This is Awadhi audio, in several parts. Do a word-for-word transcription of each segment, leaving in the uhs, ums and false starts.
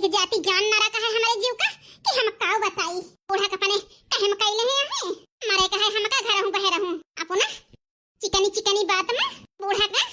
जाति जान न रखा है हमरे जीव का कि हम काउ बताई। बूढ़ा का अपने कहे में कैले हैं हमें, मरे का है हमका घर रहूं बहे रहूं। अपना चिकनी चिकनी बात में बूढ़ा का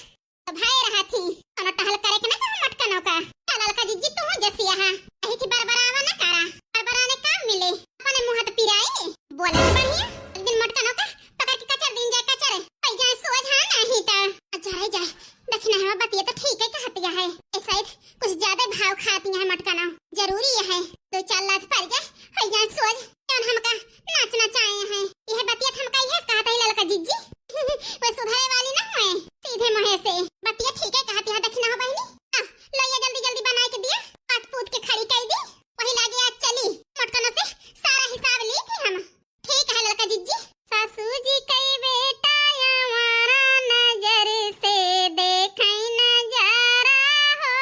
तो भाई रहा थी, कोनो टहल करे के ना कहा मटकनों का। चल ललका जिज्जी तू जसिया हा, यही थी बरबरावा ना करा, बरबराने काम मिले, अपने मुंह तो पिराई, बोले तो बढ़िया, एक दिन मटकनों का पकड़ के कचर दिन जाए कचर, पै जाए सोझ हाँ नहीं तो। अच्छा रह जाए, दखिनहा बतिया तो ठीक है कहतिया है, ऐसा ही कुछ ज्यादा भाव खातिया है मटकनों, जरूरी है, दो चार लात पड़ जाए, हो जाए सोझ, जौन हमका नाच नचाए हैं। यह बतिया त हमका यह कहत है ललका जिज्जी। वो सुधरे वाली ना हुए, सीधे मुँहे से। बतिया ठीक है कहत यहाँ दखिनहा बहिनी। आ, लो ये जल्दी जल्दी बनाए के दिया, पात पूत के खड़ी कर दी। वही लागे आज चली, मटकनों से सारा हिसाब ली थी हम। ठीक है ललका जिज्जी। सासू जी कई बेटा आवारा नजर से देखै नजारा हो।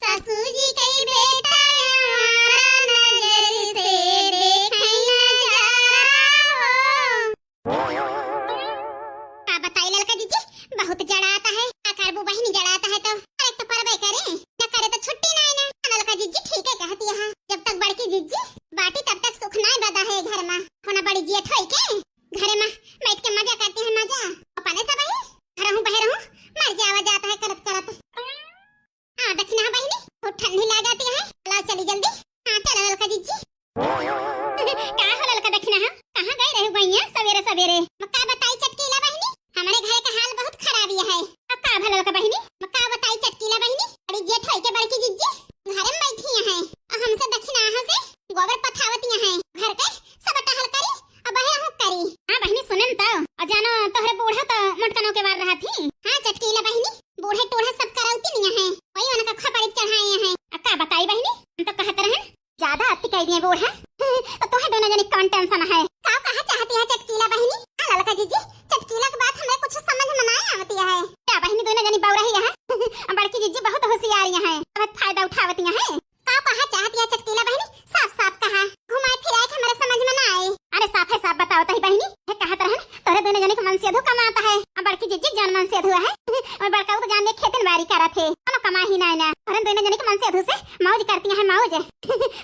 सासू जी कई बेटा आवारा नजर से देखै नजारा हो। का बताई ललका जिज्जी, बहुत जड़ाता है। का करबू बहिनी जड़ाता है तो? अरे तो परबे करे, न करे तो छुट्टी नाई ना। ललका जिज्जी ठीक है कहती है, जब तक बड़की जिज्जी बाटी तब तक सुख नाई बदा है घर मा। होना बड़ी जेठ होई के घरे मा बैठ के मजा करती है, मजा। अपने सब ही घर हूँ बहे रहूँ, मर जावा जाता है करत करत। हाँ दखिनहा बहिनी, बहुत ठंडी लागती है, लाओ चली जल्दी। हाँ चलो ललका जिज्जी। का हो ललका दखिनहा, कहाँ गई रहे भैया सवेरे सवेरे? मैं का बताई चटकीला बहिनी, हमरे घर का हाल बहुत खराब ही है। अब का भा ललका बहिनी? मैं का बताई चटकीला बहिनी, बड़ी जेठ होई के बड़की जिज्जी घरे में बैठी है और हमसे दखिनहा से गोबर पथावतिया है, घर के सब टहल करी अब बहे हूँ करी। हाँ बहिनी सुने न तो, और जानो तोहरे बूढ़ा तो मटकनों के बार रहा थी। हाँ चटकीला बहिनी, बूढ़े टूढ़े सब करौती नहीं है, वही उनका खपड़ी चढ़ाए हैं। अब का बताई बहिनी, हम तो कहत रहन ज्यादा अति कह दिए बूढ़ा। तो तोहे दोनों जनी कौन टेंशन है? का कहा चाहती है चटकीला बहिनी? हाँ ललका जिज्जी, चटकीला के बात हमरे कुछ समझ में ना आवती है। का बहिनी दोनों जनी बौराही है? बड़की जिज्जी बहुत होशियारी है, बहुत फायदा उठावती है। का कहा चाहती है चटकीला बहिनी? साफ साफ कहा, घुमाए फिराए के हमरे समझ में ना आए। अरे साफ है साफ बताओ तही बहिनी, है कहत रहन तोरे दोनों जनी के मन से अधू कमाता है। अब बड़की जिज्जी जान मन से अधू है, और बड़का तो जान दे खेतन बारी करत है, कोनो कमा ही ना ना। तोरे दोनों जनी के मन से अधू से मौज करती है मौज।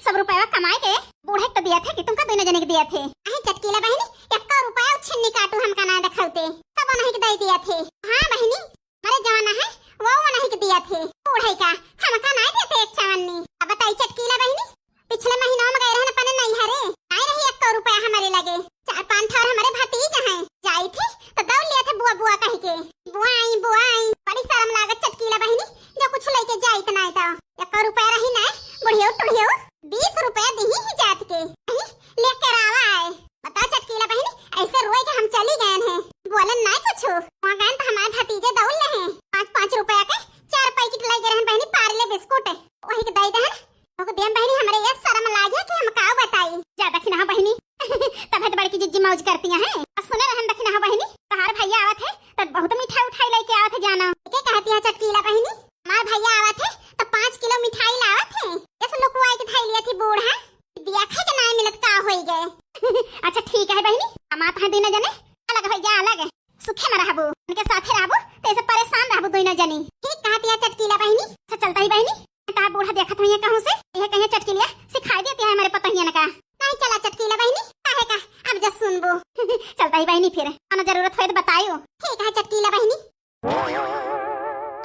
सब रुपया कमाए के बूढ़े के तो दिया थे कि तुमका दोनों जने के दिया थे। अहे चटकीला बहिनी, एक्का रुपया उ छिन्नी काटू हमका ना देखौते, सब उन्हीं के दे दिया थे। हाँ बहिनी, हमारे जवाना है वो उन्हीं के दिया थे। बूढ़े का हमका ना देते एक चवन्नी। अब बताई चटकीला बहिनी, पिछले महीना में गए रहन अपने नैहरे, नाई रही एक्का रुपया हमारे लगे। चार पांच ठौर हमारे भतीज हैं, जाई थे तो दौड़ लिया थे बुआ बुआ कह के, बुआ आई बुआ आई। बड़ी शर्म लागत चटकीला बहिनी, जो कुछ लेके जाई तो नाई तो एक्का रुपया रही ना, बुढ़ियो टुढ़ियो बीस रुपया दिही ही जात के, कहीं लेके रावा आए। बताओ चटकीला बहिनी, ऐसे रोए के हम चली गए हैं, बोलन ना कुछ। वहाँ गए तो हमारे भतीजे दौड़ ले हैं, पाँच पाँच रुपया के चार पैकेट ले गए रहन बहिनी पार्ले बिस्कुट, वही के दे दहन। ओके देम बहिनी, हमरे ये शर्म लागे कि हम का बताई। जा दखिनहा बहिनी, तब है तो बड़की जिज्जी मौज करती हैं। और सुने रहन दखिनहा बहिनी, तोहार भैया आवत है तो बहुत मिठाई उठाई लेके आवत है जाना। के कहती है चटकीला बहिनी? हमार भैया आवत है तो पाँच किलो मिठाई लावत है, इस लुकवाई के धई लिया थी बूढ़ा, दिया खाए के नाय मिलत का होई गए। अच्छा ठीक है बहिनी, हम आत हैं दोनों जने, अलग हो जा अलग, सुखे में रहबू, उनके साथे रहबू तो ऐसे परेशान रहबू दोनों जनी। ठीक कहती है चटकीला बहिनी। अच्छा चलता ही बहिनी, ता बूढ़ा देखत हुई कहूँ से, यह कहीं चटकीलिया सिखाई देती है हमारे पतोहियन का। नहीं चला चटकीला बहिनी, काहे का अब जब सुनबू। चलता ही बहिनी फिर, अन जरूरत होए तो बताइयो। ठीक है चटकीला बहिनी।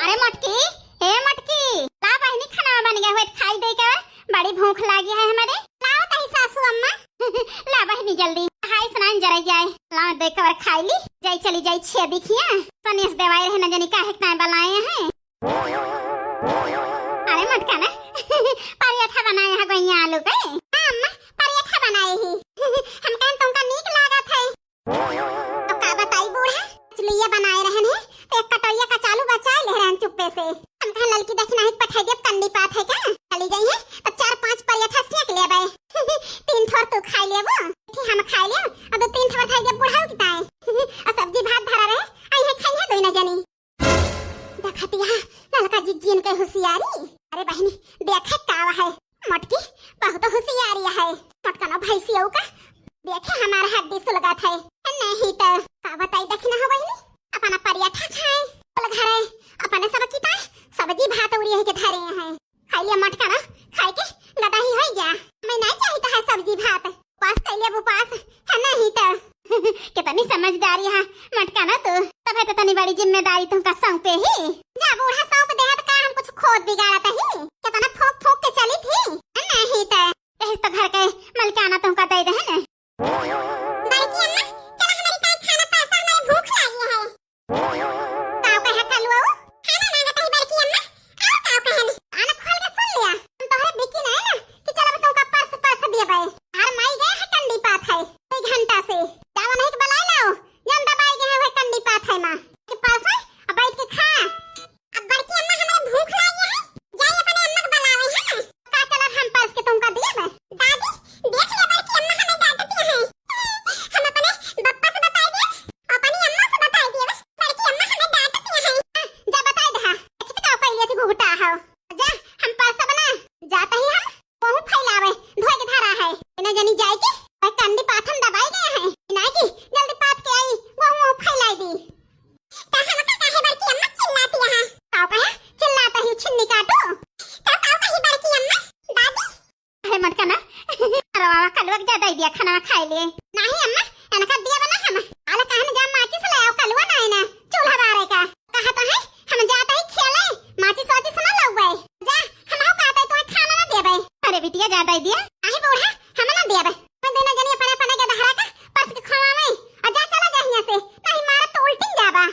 अरे मटकी, ए मटकी, ला बहिनी खाना बन गया होए तो खाई दे के, बड़ी भूख लागी है हमारे। लाओ तही सासू अम्मा। ला बहिनी जल्दी, हाय स्नान जरा जाए, लाओ दे के खाई ली, जाई चली जाई छे दिखिया। सनेस देवाई रहे न जनी काहे के ताई बलाए हैं। अरे मटका ना, पराठा बनाए है गोइया आलू के। हाँ अम्मा, पराठा बनाए ही। हम कहन तुमका नीक लागत है। तो का बताई बूढ़ा, मछलिया बनाए रहन है, तो एक कटोरिया कचालू बचाए ले रहन चुप्पे से। हम कहन ललकी दखिनहा के पठाई देब कंडी पात है का? चली गई है, तो चार पाँच पराठा सेक लेबे। तीन ठोर तू खाई लेबो, एक ठे हम खाई लेब, और दो तीन ठोर खाई देब बूढ़ा के ताई। और सब्जी भात धरा रहे, आई है खाई है दोनों जनी। देखतिया ललका जिज्जियन के होशियारी। अरे बहिनी, देखे का है, मोटकी बहुत होशियारी है। मोटकनो भैंसियो का देखे हमार हड्डी सुलगत है। नहीं तो का बताई दखिनहा बहिनी, अपना पराठा खाए, बोल घरे अपने सब किताए सब्जी भात उड़िए के धरे हैं। खाई लिया मोटकना, खाई के जा दे दिया खाना खाए लिए। नहीं अम्मा, इनका दिया बना हम। आला कहन जा माचिस ले आओ, कलुआ नहीं ना, चूल्हा बारे का। कहा तो है, हम जाता ही खेले, माचिस वाचिस ना लउबे। जा, हम हो कहते तो खाना ना देबे। अरे बिटिया, जा दे दिया। आही बूढ़ा, हम ना देबे। हम दोनों जनी अपने अपने के दहरा का परस के खवावे। और जा, चला जा हियां से, नहीं मारा तो उल्टिन जाबा।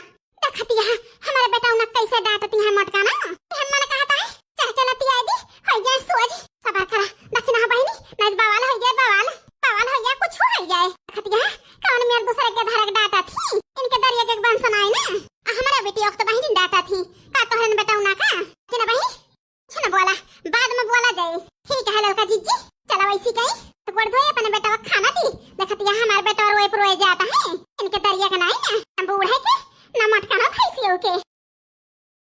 देखती है, हमारे बेटा उन्हें कैसे डांटती है मोटका ना। हम मन कहता है, चल चलती है दी, हो गया सोच। सबर करा, दखिना बहिनी, नहीं बवाल हो गया, बवाल, बवाल हो गया, कुछ हो गया। देखती है, कौन मेर दूसरे के धरक डांटा थी, इनके दरिया के बन सुनाई ना। आ हमारा बेटी ओख तो बहिनी डांटा थी, का तोहरन बेटा उन्हें का? कि ना बहिनी, कुछ ना बोला, बाद में बोला जाए। ठीक है ललका जीजी, चला वैसी कहीं तो गोड़ धोए अपने बेटा को खाना दी। देखती है, हमारे बेटा और वही पर रोए जाता है।